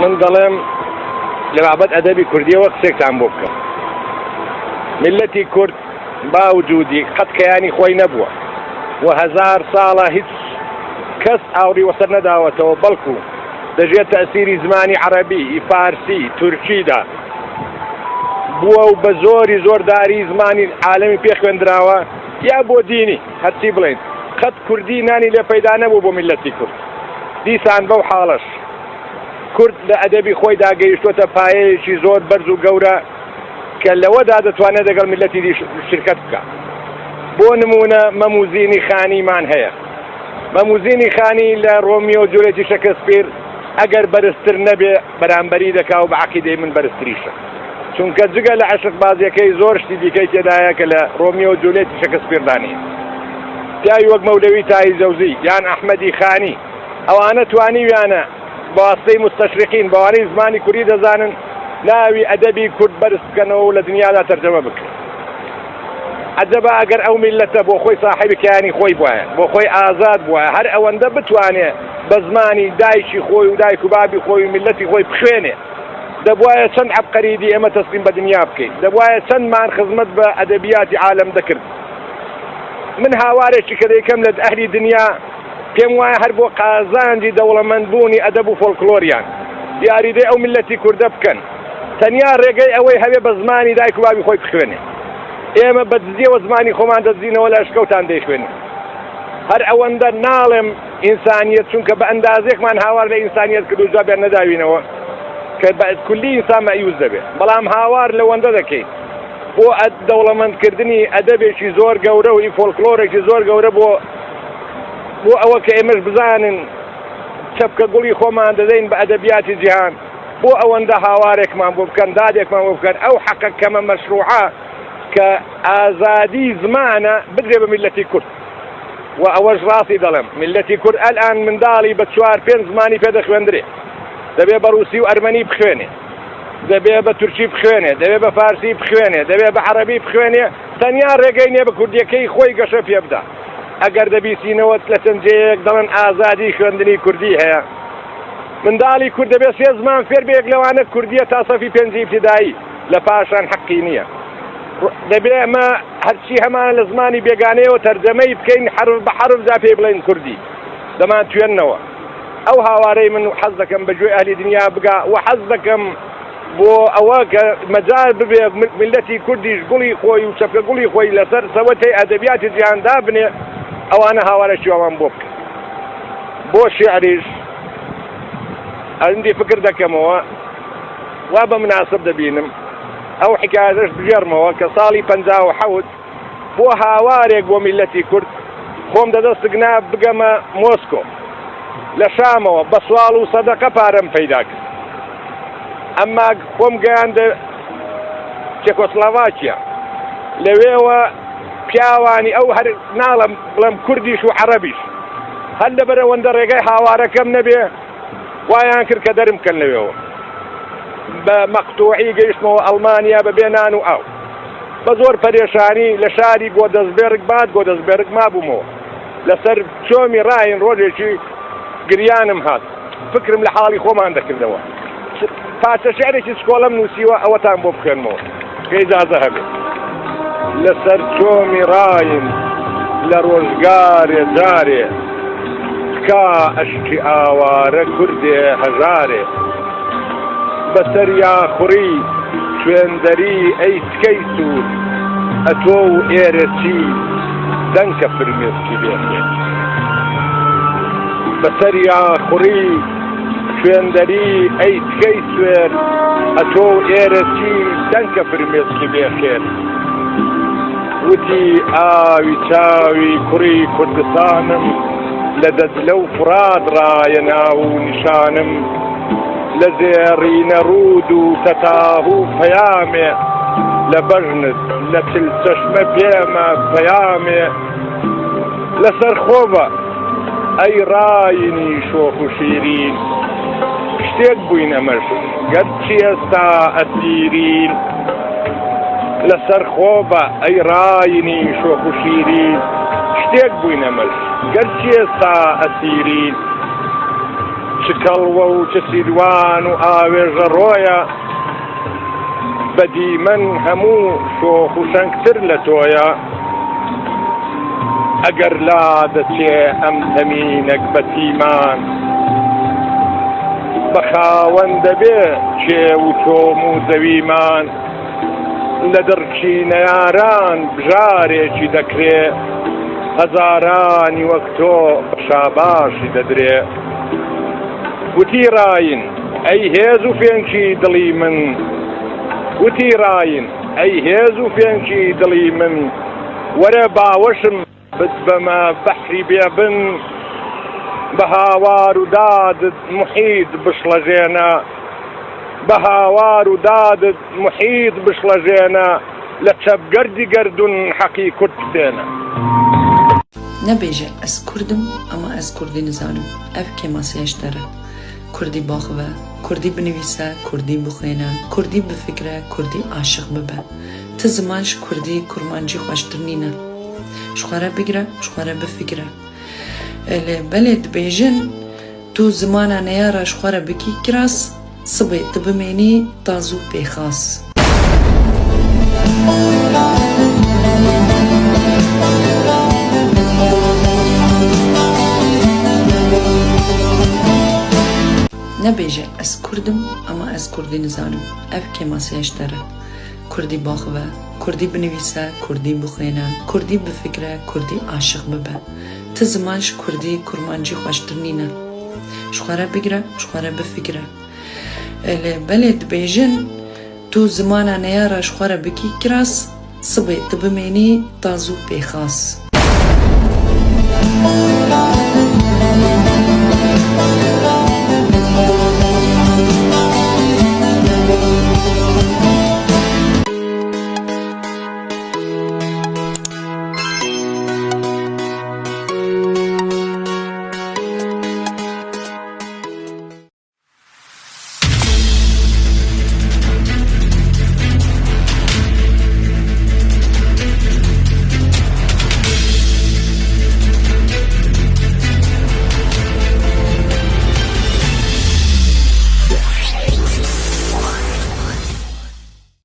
من دەڵێم لە بابەت ئەدەبی کوردیەوە قسێکتان بۆ بکەم. میللەتی کورد باوجودی قەت کەیانی خۆی نەبووە و هەزار ساڵە هیچ کەس ئاوڕی وەسەر نەداوەتەوە بەڵکو دەژێر تەئسیری زمانی عەرەبی، فارسی، تورکیدا بووە و بە زۆری زۆرداری زمانی عالەمی پێ خوێندراوە یا بۆ دینی هەرچی بڵێین قەت کوردی نانی لێ پەیدا نەبوو بۆ میللەتی کورد دیسان بەو حاڵەش کورد لە ئەدەبی خۆیدا گەیشتۆتە پایەیەکی زۆر بەرز و گەورە کە لەوەدا دەتوانێت دەگەڵ میللەتی دیش شرکەت بکا. بۆ نموونە مەموزینی خانیمان هەیە. مەموزینی خانی لە ڕۆمیۆ و جولێتی شەکسپیر ئەگەر بەرزتر نەبێ بەرامبەری دەکا و بە عەقیدەی من بەرزتریشە. چونکە جگە لە عەشقبازیەکەی زۆر شتی دیکەی تێدایە کە لە ڕۆمیۆ و جولێتی شەکسپیردا نییە. پیاوی وەک مەولەوی تایزەوزی یان ئەحمەدی خانی ئەوانە توانیویانە بە واسطەی موستەشریقین بەوانەی زمانی کوردی دەزانن ناوی ئەدەبی کورد بەرز بکەنەوە و لە دنیادا تەرجەمە بکرێت. عەجەبا ئەگەر ئەو میللەتە بۆ خۆی ساحێبی کیانی خۆی بوایە، بۆ خۆی ئازاد بوایە، هەر ئەوەندە بتوانێ بە زمانی دایکی خۆی و دایک و بابی خۆی و میللەتی خۆی بخوێنێ، دەبوایە چەند عەبقەری دی ئێمە تەسلیم بە دنیا بکەین، دەبوایە چەندمان خزمەت بە ئەدەبیاتی عالەم دەکرد. من هاوارێکی کە دەیکەم لە ئەهلی دنیا، پێم وایە هەر بۆ قازانجی دەوڵەمەند بوونی ئەدەب و فۆلکلۆریان یاریدەی ئەو میللەتی کوردە بکەن تەنیا ڕێگەی ئەوەی هەبێ بە زمانی دایک و بابی خۆی بخوێنێ ئێمە بە دزیەوە زمانی خۆمان دەدزینەوە لە ئەشکەوتان دەیخوێنین هەر ئەوەندە ناڵێم ئینسانیەت چونکە بە ئەندازێکمان هاوار لە ئینسانیەت کرد و جوابیان نەداوینەوە کە بە کولی ئینسان مەئیوس دەبێت بەڵام هاوار لەوەندە دەکەین بۆ دەوڵەمەندکردنی ئەدەبێکی زۆر گەورە و فۆلکلۆرێکی زۆر گەورە بۆ بۆ ئەوە کە ئێمەش بزانن چەپکە گوڵی خۆمان دەدەین بە ئەدەبیاتی جیهان بۆ ئەوەندە هاوارێکمان بۆ بکەن دادێکمان بۆ بکەن ئەو حەقە کەمە مەشروعە کە ئازادی زمانە بدرێ بە میلەتی کورد و ئەوەش ڕاستی دەڵێم میلەتی کورد ئەلان منداڵی بە چوار پێنج زمانی پێ دەخوێندرێ دەبێ بە ڕوسی و ئەرمەنی بخوێنێ دەبێ بە تورکی بخوێنێ دەبێ بە فارسی بخوێنێ دەبێ بە عەرەبی بخوێنێ تەنیا ڕێگەی نیە بە کوردیەکەی خۆی گەشە پێ بدا ئەگەر دەبیسینەوە لە چەند جێیەک دەڵێن ئازادی خوێندنی کوردی هەیە منداڵی کورد دەبێت سێ زمان فێر بێک لەوانە کوردیە تا سەفی پێنجی ئیبتیدایی لە پاشان حەقی نییە دەبێ ئەمە هەرچی هەمانە لە زمانی بێگانەیەوە تەرجەمەی بکەین حەرف بە حەرف جا پێی بڵێن کوردی دەمان توێنەوە ئەو هاوارەی من حەز دەکەم بە گوێی ئەهلی دنیا بگا و حەز دەکەم بۆ ئەوە کە مەجال ببێ میللەتی کوردیش گوڵی خۆی و چەپکە گوڵی خۆی لەسەر سەوەتەی ئەدەبیاتی جیهان دابنێ ئەوانە هاوارەکی وامان بۆ بکەن بۆ شیعریش ئەندی فکر دەکەمەوە وا بە مناسب دەبینم ئەو حکایەتەش بگێڕمەوە کە ساڵی 57 بۆ هاوارێک بۆ میللەتی کورد خۆم دەدەستک نا بگەمە مۆسکۆ لە شامەوە بە سواڵ و سەدەقە پارەم پەیدا کرد ئەمما خۆم گەیاندە چێکۆسلاڤاکیا لەوێوە پیاوانی ئەو هەر ناڵم بڵێم کوردیش و عەرەبیش هەر لەبەرەوەندە ڕێگای هاوارەکەم نەبێ وایان کرد کە دەرم بکەن لەوێوە بە مەقتوعی گەیشتمەوە ئەڵمانیا بە بێ نان و ئاو بە زۆر پەرێشانی لە شاری گۆدەسبێرگ باد گۆدەسبێرگ مابوومەوە لەسەر چۆمی ڕاین ڕۆژێکی گریانم هات فکرم لە حاڵی خۆمان دەکردەوە پارچە شعرێکی چکۆڵەم نووسیوە ئەوەتان بۆ بخوێنمەوە کە ئیجازە هەبێت لەسەر چۆمی ڕاین لە ڕۆژگارێ جارێ تکا ئەشکی ئاوارە کوردێ هەژارێ بەسەر یاخوڕی خوێندەری ئەی سکەی سوور ئەتۆ و ئێرە چی دەنکە فرمێسکی بێخێ بەسەر یاخوڕی خوێندەری ئەی سکەی سوێر ئەتۆ و ئێرە چی دەنکە فرمێسکی بێخێر وتی ئاوی چاوی کوڕی کوردستانم لە دەجلە و فڕات ڕایە ناو و نیشانم لە زێڕینە ڕوود و تەتاه و پەیامێ لە بەژنت لە چل چەشمە پێمە پەیامێ لەسەر خۆبە ئەی ڕاینی شۆخ و شیرین شتێک بووین ئەمەش گەرچی ئێستا ئەسیرین لەسەر خۆبە ئەی ڕاینی شۆخ و شیرین شتێک بووین ئەمەش گەرچی ئێستا ئەسیرین. چ کەڵوە و چ سیروان و ئاوێژە ڕۆیە، بە دیمەن هەموو شۆخ و شەنگتر لە تۆیە. ئەگەر لا دەچێ ئەم تەمی نەگبەتیمان، بە خاوەن دەبێ کێو و چۆم و زەویمان. لە دڕکی نەیاران بژارێکی دەکرێ، هەزارانی وەک تۆ بە شاباشی دەدرێ. وتی ڕاین ئەی هێز و فێنکی دڵی من، وتی ڕاین ئەی هێز و فێنکی دڵی من، وەرە باوەشم بتبەمە بەحری بێ بن، بە هاوار و دادت موحیت بشڵەژێنە، بە هاوار و دادت موحیت بشڵەژێنە، لە چەپگەردی گەردوون حەقی کورد بسێنە. نەبێژە ئەز کوردم ئەما ئەز کوردی نزانم ئەڤ کێماسیە ji te re. کوردی باخڤە، کوردی بنویسە، کوردی بخوێنە، کوردی بفکرە، کوردی عاشق ببە. Ti ziman ji kurdî kurmancî xweştir nîne. Ji xwe re bigire û ji xwe re bifikire. Lê belê dibêjin tu zimana neyara ji xwe re bikî kiras, sibê tu bimênî taz û pêxas. Nebêje ez kurd im ema ez kurdî nizanim. Ev kêmasiya ji te re. Kurdî biaxive, kurdî binivîse, kurdî bixwêne, kurdî bifikire, kurdî aşiq bibe. Ti ziman ji kurdî kurmancî xweştir nîne. Ji xwe re bigire û ji xwe re bifikire. Lê belê dibêjin tu zimana neyara ji xwe re bikî kiras, sibê tu bimênî taz û pêxas.